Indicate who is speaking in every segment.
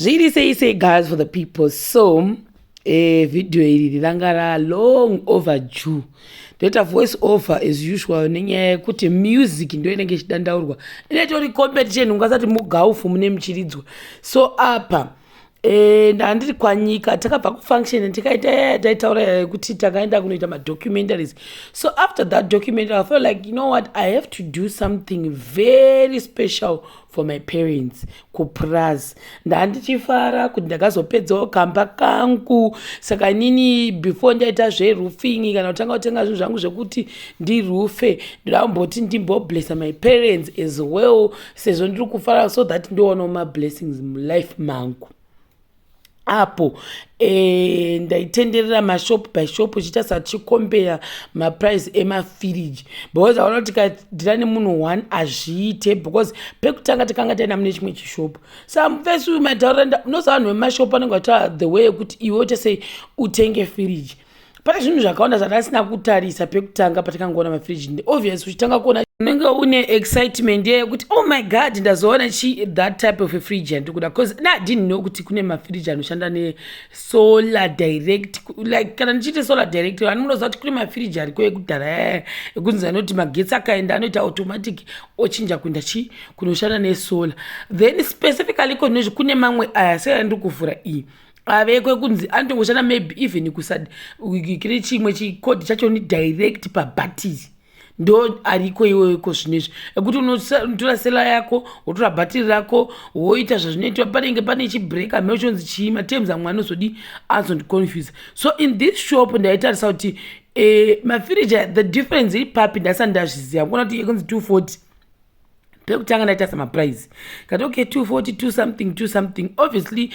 Speaker 1: Zviri sei sei guys for the people. So video iri ranga ra long overdue. Ndoita voice over as usual nenyaya yekuti music ndo inenge ichidandaurwa. Inetori competition ungasati mugaufu mune muchiridzwa. So apa ndandiri kwanyika, takabva kufunction, tikaita taitaura yekuti takaenda kunoita madocumentaries. So after that documentary, I felt like, you know what, I have to do something very special for my parents kupras. Ndandichifara kuti ndakazopedzawo kamba kangu. Saka inini before ndaita zveroofing kana kutanga kutenga zvinhu zvangu zvekuti ndirufe, ndinomboti ndimboblessa my parents as well, sezvo ndiri kufara, so that ndionawo mablessings mulife mangu. Apo ndaitenderera mashop by shop, chiita satichikombeya maprice emafiriji, because aona kuti tikadhira nemunhu one azviite, because pekutanga takanga taenda mune chimwe chishopu. Saka mufesi uyu mataurira, unoziva vanhu vemashopu anenge vataura the way yekuti iwe uite sei utenge firiji. Pane zvinhu zvakawanda zvandasina kutarisa pekutanga patikangoona mafiriji. Obvious, uchitanga kuona unenge une excitement yekuti, "Oh my God, ndazoona chi that type of a fridge yandiri kuda," because na didn't know kuti kune mafiriji anoshanda nesolar direct. Like kana ndichiiti solar direct, vanhu munoziva kuti kune mafiriji ariko ekudhara ekunzi anoti magetsi akaenda anoita automatic ochinja kuenda chi kunoshanda nesolar. Then specifically konezvi kune mamwe aya seyandiri kuvhura iyi, aveko ekunzi anotongoshanda maybe even kusakire chimwe chicord chacho ni direct pabhatiri. Ndo ariko iwoyoko zvinezvi ekuti unotora solar yako, wotora bhatiri rako, woita zvazvinoitwa. Panenge pane chibreaker mechonzi chii, materms amwe anozodi azondiconfuse. So in this shop ndaitarisa kuti mafiriji, the difference iri papi. Ndasati ndazviziva kuona kuti ekunzi 240. Pekutanga ndaita samaprice kati, okay, 240, 2 something, 2 something. Obviously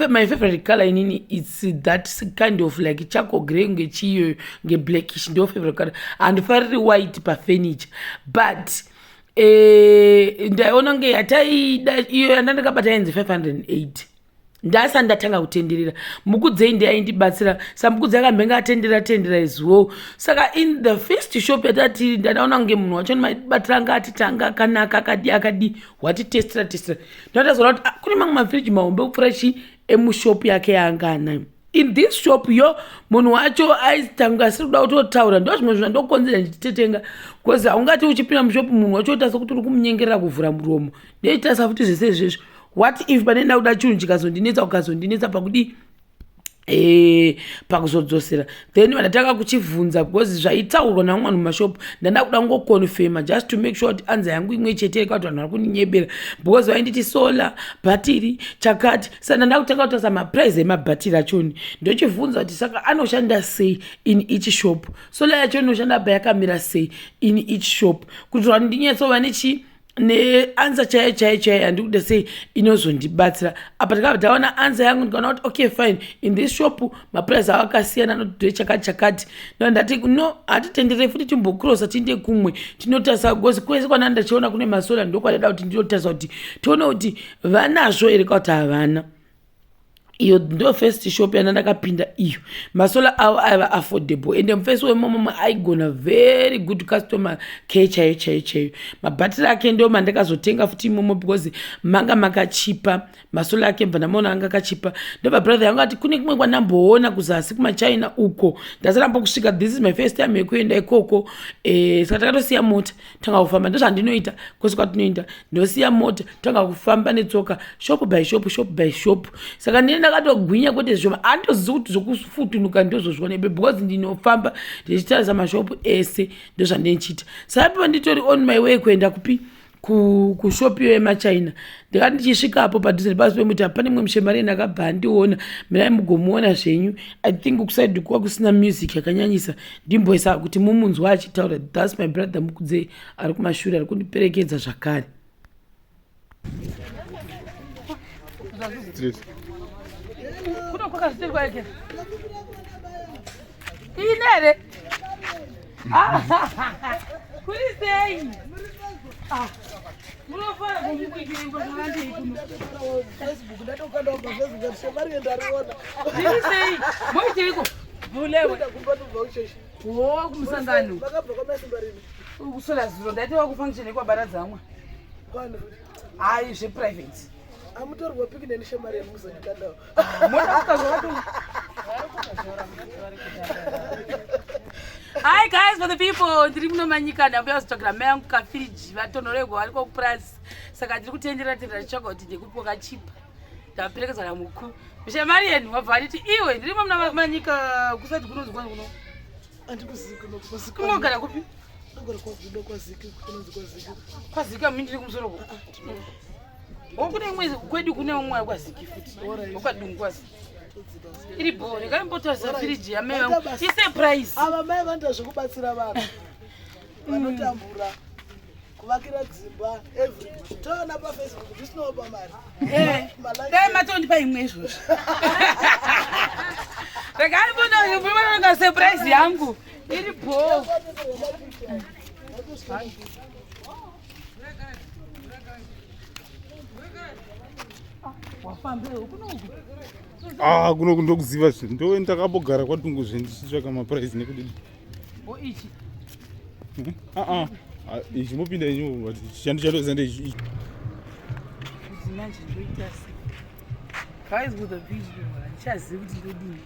Speaker 1: my favorite color inini, it's that kind of like charcoal grey, ngechiyo ngeblackish, ndo favorite color. Handifariri white pafurniture, but ndaiona kunge yataida iyo yandandakabata yainzi 580. Ndasati ndatanga kutenderera, Mukudzei ndiaindibatsira. Samukudzi akambenge atendera tendera as well. Saka in the first shop yatatiri, ndadaona kunge munhu wacho maibatira anga atitanga akanaka, akadi akadi watitestera testera. Ndatazoona kuti, ah, kune mamwe mafiriji mahombe kupfuura chi emushopu yake yaanga anayo. In this shop yo, munhu wacho aitanga asiri kuda kutotaura. Ndo zvimwe zvandokonzera ndichitetenga, because haungati uchipinda mushopu munhu wacho oita sekuti uri kumunyengerera kuvhura muromo. Ndoitasa futi zvese izvezvo. What if pane nda kuda chinhu chikazondinetsa, kukazondinetsa pakudi pakuzodzosera? Then vandatanga kuchibvunza, because zvaitaurwa navamwe vanhu mumashopu, ndanda kuda kungoconfirma just to make sure kuti answer yangu imwe chete, kuti vanhu vari kundinyebera, because vainditi solar bhatiri chakati. Saka ndanda kutanga kutarisa maprice emabhatiri achoni, ndochibvunza kuti saka anoshanda sei in each shop, solar yacho inoshanda payakamira sei in each shop, kuitira kuti ndinyatsova nechi neanswer chaiyo chaiyo chaiyo handikuda sei inozondibatsira. Apa tikabva taona answer yangu, ndikaona kuti, okay, fine, in this shop maprice avo akasiyana, anotidhore chakati chakati. Ndo ndati, no, hatitenderei futi, timbocrossa tiinde kumwe tinotarisa, because kwese kwana ndachiona kune masolar, ndokwadada kuti ndinotarisa kuti tione kuti vanazvo here kuti havana. Iyo ndo first shop yanda ndakapinda iyo. Masolar avo aiva affordable, ende mufesi wemomomo aigona, very good customer care chaiyo chaiyo chaiyo. Mabhatiri ake ndo mandakazotenga futi imomo, because manga makachipa. Masolar ake bva ndamaona anga akachipa. Ndobva brother yangu ati kune kumwe kwandamboona kuzasi kumachina uko, ndasaramba kusvika. This is my first time yekuenda ikoko. Saka takatosiya mota, tanga kufamba. Ndozvandinoita kwese kwatinoenda, ndosiya mota, tanga kufamba netsoka, shop by shop, shop by shop. Saka ndine ndakatogwinya kwete zvishoma, handozivi kuti zvokufutunuka ndozozvionebe, because ndinofamba ndichitarisa mashopu ese, ndozvandinochiita. Saka pa nditori on my way kuenda kupi, kushopu iyo yemachina, ndikati ndichisvikapo padhuze nepasi pemuti, pane mumwe mushemareni akabva andiona. Mirai mugomuona zvenyu. I think kuside kuva kusina music yakanyanyisa, ndimboisa kuti mumunzwa achitaura. That's my brother Mukudzei ari kumashure, ari kundiperekedza zvakare. Kuno kwakazviterwa eke inere kuri sei? Munofara kumukuitirembo zvakandei kuno.
Speaker 2: Facebook ndatokanda paFacebook ati shemari ndariona.
Speaker 1: Zviri sei? Moiteiko vulewe?
Speaker 2: Kumba tobva kuchechi.
Speaker 1: Wo kumusangano.
Speaker 2: Vakabva kwamasimba rini?
Speaker 1: Kuswera zuro ndaitova kufunction yekwabaradzamwa.
Speaker 2: Kwani futi?
Speaker 1: Hayi, zveprivate.
Speaker 2: Amutorwa piki neni shemari yemuzondikandawo.
Speaker 1: Hi guys for the people ndiri muno manyika ndambuya kuzotsvagira mai yangu kafiriji vatonhoregwa variko kupurazi saka ndiri kutenderera tendera ndichitsvaga kuti ndekupi wakachipa ndaperekedzwa namuku Shemarian wabva anditi iwe ndirimo muna manyika kusati kunonzi kwani kuno
Speaker 2: Andikuzivi kuno kwaziki.
Speaker 1: Kunogara kupi?
Speaker 2: Ndogara kwagudo kwaziki kunonzi kwaziki.
Speaker 1: Kwaziki amini ndiri kumusoro ko. Ah, oh, kune imwe kwedu kune umwe kwaziki futi. Okwadungu kwaziki. Iri bho regai mbotarisa firiji yamai vangu. Isurprise.
Speaker 2: Ava mai vanoita zvekubatsira vanhu. Vanotambura. Kuvakira dzimba every toona pafacebook tisinawo pamari.
Speaker 1: Eh, dai matondipa imwe izvozvo. Regai mboona surprise yangu. Iri bho.
Speaker 3: Ah, kuno ndokuziva zve ndo ndakambogara kwadungu zve ndichitsvaka maprice nekudidi.
Speaker 1: O ichi.
Speaker 3: Hmm? Ah ah. ah ichi mopinda inyu but chandichatoziva ndeichi.
Speaker 1: Manje ndoita sei? Guys with the video, handichazivi kuti ndodini.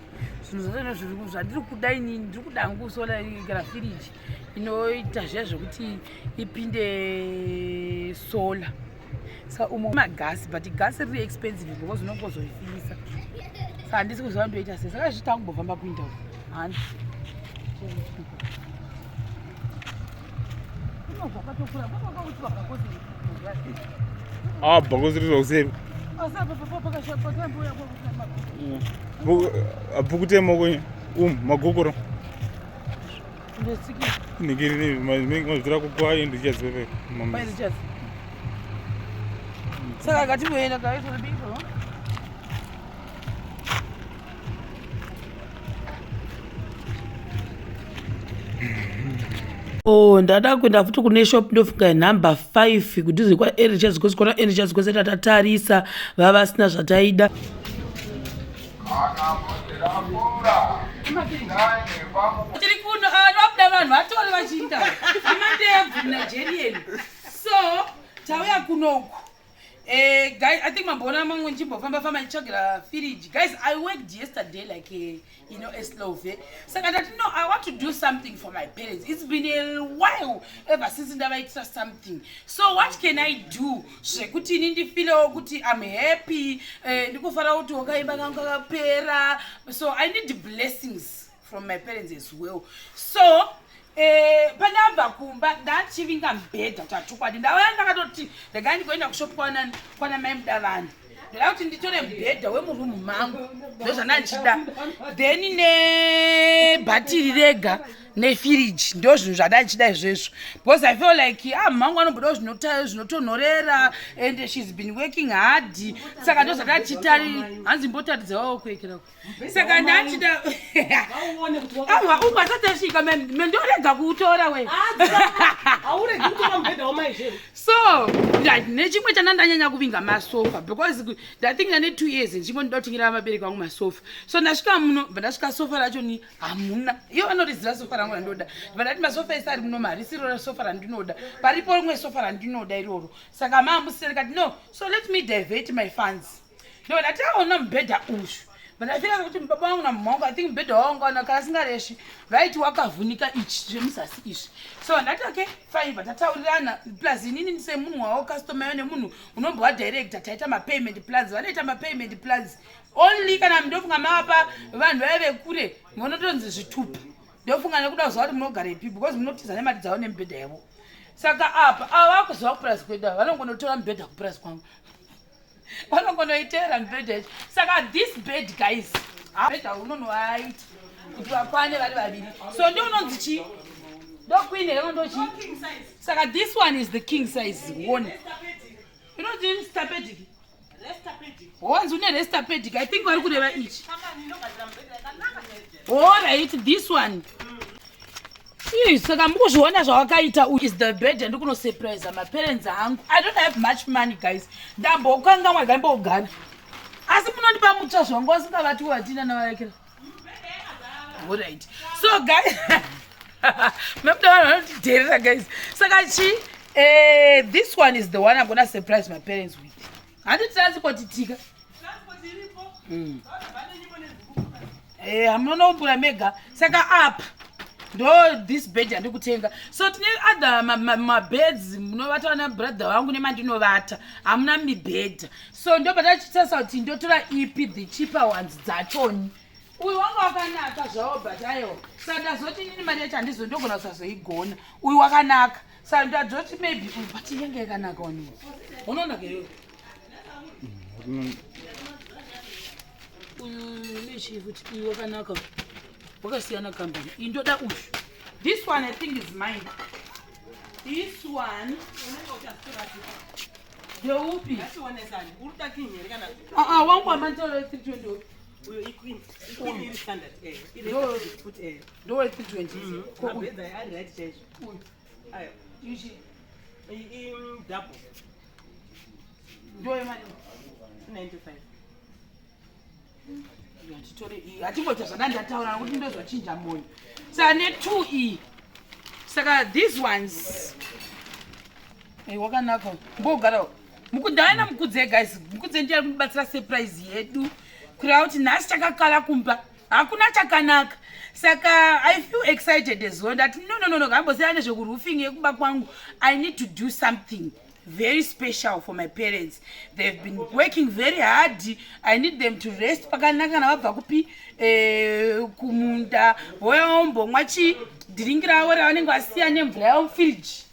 Speaker 1: Zvinhu zvacho zviri zvandiri kuda inini, ndiri kuda hangu solar kana firiji inoita zviya zvekuti ipinde solar. Saka umo magasi but gasi riri expensive because unongozoifilisa. Saka handisi kuziva ndoita sei. Saka zvichita kumbofamba kuinda uko. Handi.
Speaker 3: Ah, bhakosi riri kuseri. Apukute maoko um magokoro. Ningiri mazvira kukwa ndichaziva.
Speaker 1: Saka ngatimboenda kaizvo biko. Oh, ndada kuenda futi kune shop ndofunga number 5 kudhuze kwaerichas gosi kona erichas gosi tatatarisa vava vasina zvataida tiri kuno ah, vabuda vanhu vatori vachiita amandebvu nigerian so tauya kunoku Eh, guys, I think mamboona mamwe ndichimbofamba famba ndichitsvagira firiji. Guys, I worked yesterday like a, you know, a slove. Saka ndati no, I want to do something for my parents. It's been a while ever since ndavaitira something. So what can I do? Zvekuti ini ndifilewo kuti I'm happy, eh, ndikufara kuti wakaimba kangu kakapera. So I need blessings from my parents as well. So Eh, pandabva kumba ndachivinga mubhedha kuti achokwadi ndauya ndakatoti regai ndigoenda kushop kwana kwana mai mudavani ndoda kuti nditore mubhedha wemurumu mangu ndozvandandichida then nebhatiri rega nefiriji ndo zvinhu zvandandichida izvezvo because i feel like ah mangu anombodawo zvinotonhorera and shes been working hard saka ndozvatachitari hanzi mbotaridzawo kuekera saka ndachida awa uku asati asvika mendorega kuutora we so nechimwe chana ndanyanya kuvinga masofa because ndathink ndane two years ndichingo ndida kutengera vabereki vangu masofa so ndasvika muno bva ndasvika sofa racho ni hamuna iyo vanoriziva sofa rangu randoda bva ndati masofa ese ari muno marisiro sofa randinoda paripo rimwe sofa randinoda iroro saka maamusere kati no so let me divert my funds No, ndati aona mubhedha uyu but ndafira kuti baba vangu namama wangu i think mubhedha wawangu ana kana asingaresvi vaiti wakavhunika ichi zvemuzasi izvi so ndati okay fine but tataurirana plus inini semunhu wavo customer yo nemunhu unombova director taita mapayment plans vanoita mapayment plans only kana ndofunga mavapa vanhu vaive vekure munotonzi zvitupa ndofunga nekuda kuziva kuti munogarepi because munotiza nemari dzavo nemibhedha yavo saka apa ava vakuziva kupurazi kwedu ava vanongonotora mubhedha kupurazi kwangu vanongonoitera mibhedha yacho saka this bed guys bhedha unonovaita kuti vakwane vari vaviri so ndi unonzi chii ndoqueen here ndochii saka this one is the king size one inonzi stapedic honzi une restapedic i think vari kureva ichi allright this one Ii, saka mukuzviona zvawakaita is the bed ndikunosurprise maparents angu i don't have much money guys ndambokangamwa ndaimbogara asi munondipa mutsva zvangu vasingavati watina navarekera alright so guys memuda vanhu vanotidherera guys saka chi eh, this one is the one i'm gonna surprise my parents with. Handi transport tika. Eh, hamunonoumbura mega. Saka apa ndo this bed yandikutenga. So tine other mabeds munovata vana brother vangu nemandinovata. Hamuna mibhedha. So ndo patachitasa kuti ndotora ipi the cheaper ones dzachoni. Uyu wanga wakanaka zvawo but aiwa. Saka ndazoti inini mari yacho handizo ndogona kusazoigona. Uyu wakanaka. Saka ndazoti maybe uyu but yanga yakanaka wani. Unoona iyoyo? Uyu nechii futi uyu wakanaka. Wakasiyana kambani. Iyi ndoda uyu. This one I think is mine. This one ndeupi? Ah ah wangu wamantoro 320 upi? Ndowe 320. Ko uyu uyu. Ichi ndowe mari. Hatitore iyi. Hatimboita zvandandataura nokuti ndozvachinja moyo. Saka ne2 iyi. Saka these ones. Eh, wakanaka. Mbogara. Mukudana mukudze guys. Mukudze ndiye ari kutibatsira surprise yedu. Kureva kuti nhasi takakala kumba. Hakuna chakanaka. Saka I feel excited as well. Ndati no no no no ngambosiyana nezvekuroofing yekumba kwangu. I need to do something very special for my parents. They've been working very hard. I need them to rest pakanaka kana vabva kupi kumunda vouya vombomwa chi dhiringi ravo ravanenge vasiya nemvura yavo mufiriji.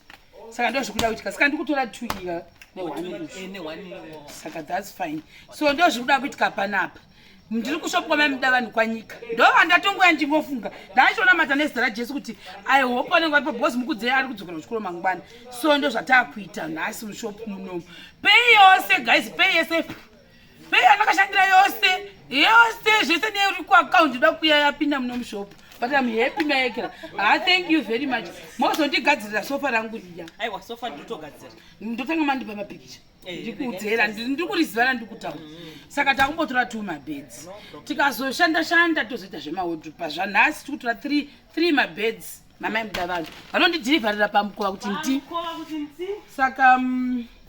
Speaker 1: Saka ndo zvikuda kuitika. Saka ndikutora 2 iya ne1 saka that's fine. So ndo zvikuda kuitika panapa. Ndiri kushopu kwamai muda vanhu kwanyika. Ndo vandatongoya ndingofunga. Ndachiona mata nezita raJesu kuti I hope vanenge varipo because mukudze ari kudzokera kuchikoro mangwana. So ndo zvataakuita nhasi mushopu munomu. Pay yose guys, pay yese. Pay yandakashandira yose. Yose zvese neiri kuaccount ndoda kuya yapinda muno mushopu. But I'm happy maekera. Ah, thank you very much. Mozondigadzirira sofa rangu riya.
Speaker 4: Aiwa, sofa ndotogadzira.
Speaker 1: Ndotanga mandipa mapikicha. Ndikuudzera ndiri kuriziva randikutaura. Saka takumbotora 2 mabeds. Tikazoshanda shanda tozoita zvemawardrobe. Zvanhasi tiri kutora 3 mabeds. Mamai muda vanhu. Vanondidhirivharira pamukova kuti ndi.
Speaker 4: Pamukova kuti ndi.
Speaker 1: Saka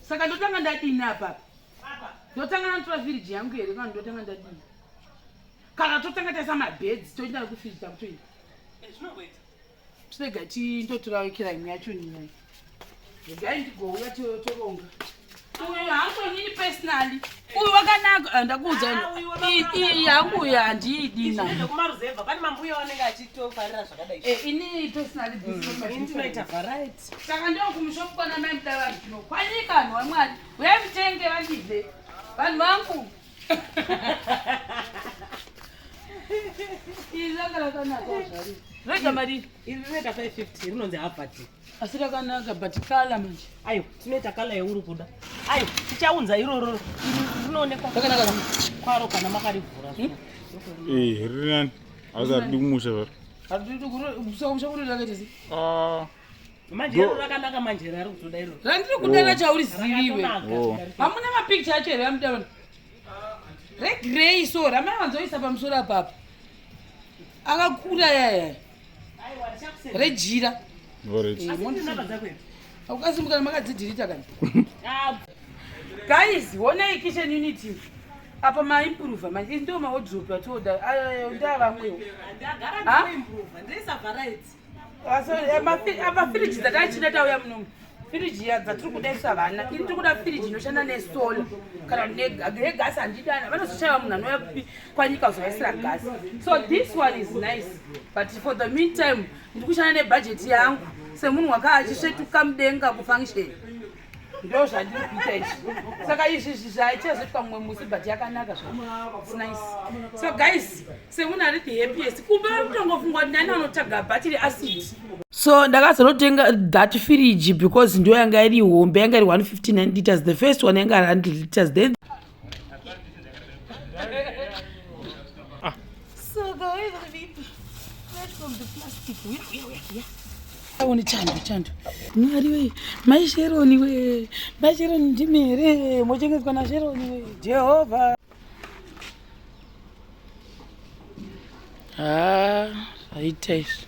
Speaker 1: saka ndotanga ndadini apa? Ndotanga ndatora firiji yangu here kana ndotanga ndadini? Kana totanga taisa mabeds toenda kufiriji takutoenda.
Speaker 4: Zvinongoita.
Speaker 1: Tirega tindotora kira imwe yacho nini. Regai ndigouya toronga. Uyu hangu inini personally. Uyu wakanaka ndakuudza. Iyi hangu uyu handiidi na.
Speaker 4: Zvekumaruzevha pane mambuya vanenge achitofarira zvakadai.
Speaker 1: Inini personally this is not my
Speaker 4: Ini ndinoita variety.
Speaker 1: Saka ndo kumushopu kwana mai muda vanhu kuno. Kwanyika vanhu vaMwari. Uyai mutenge vandidye. Vanhu vangu. Iri ranga rakanaka zvari. Rega mari.
Speaker 4: Iri rinoita 550 rinonzi Harvard.
Speaker 1: Asi rakanaka but kala manje.
Speaker 4: Aiwa, tinoita kala yauri kuda. Aiwa, tichaunza iroro. Iri rinoonekwa
Speaker 1: Rakanaka.
Speaker 4: kwaro kana makarivhura.
Speaker 3: Eh, riri nani? Asi haridi kumusha zvaro.
Speaker 1: Haridi kumusha kuri rakaita sei?
Speaker 3: Ah,
Speaker 4: Manje iro rakanaka manje rari kutoda iroro.
Speaker 1: Randiri kuda racho hauriziviwe.
Speaker 3: Oh.
Speaker 1: Hamuna mapikicha acho here amuda vanhu? Regrey so ramai vanzoisa pamusoro apapa. Akakura yaya. Rejira.
Speaker 3: Alright.
Speaker 1: Ukasimuka makadzidhirita kani. Guys, honai kitchen unit. Apa maimprove manje ndo mawardrobe atoda. Ndavamwewo.
Speaker 4: Ndagara
Speaker 1: Ha?
Speaker 4: ndinoimprove, ndoisa variety.
Speaker 1: Apa firiji dzatachida tauya munomu. Firiji iya dzatiri kudaisa vana. Ini tiri kuda firiji inoshanda nesolar kana negasi handidana. Vanozoshaiwa munhu anouya kupi kwanyika kuzovaisira gasi. So this one is nice. But for the meantime, ndiri kushanda nebudget yangu semunhu wakaa achisvetuka mudenga kufunction. Ndo zvandiri kuita izvi. Saka izvi zvichazoitwa mumwe musi but yakanaka zvayo. It's nice. So guys, semunhu ari the happiest. Kumba vari kutongofunga kuti ndani vanotsvaga bhatiri acid. So ndakazonotenga that fridge because ndo yanga iri hombe, yanga iri 159 liters. The first one yanga iri 100 liters. Then So guys, fresh from the plastic. Uya, uya, uya, uya. Aone chando, chando. Mwari we, mai Sheroni we. Mai Sheroni ndimi here? Mochengetwa na Sheroni we. Jehovha. Ah, zvaita izvi.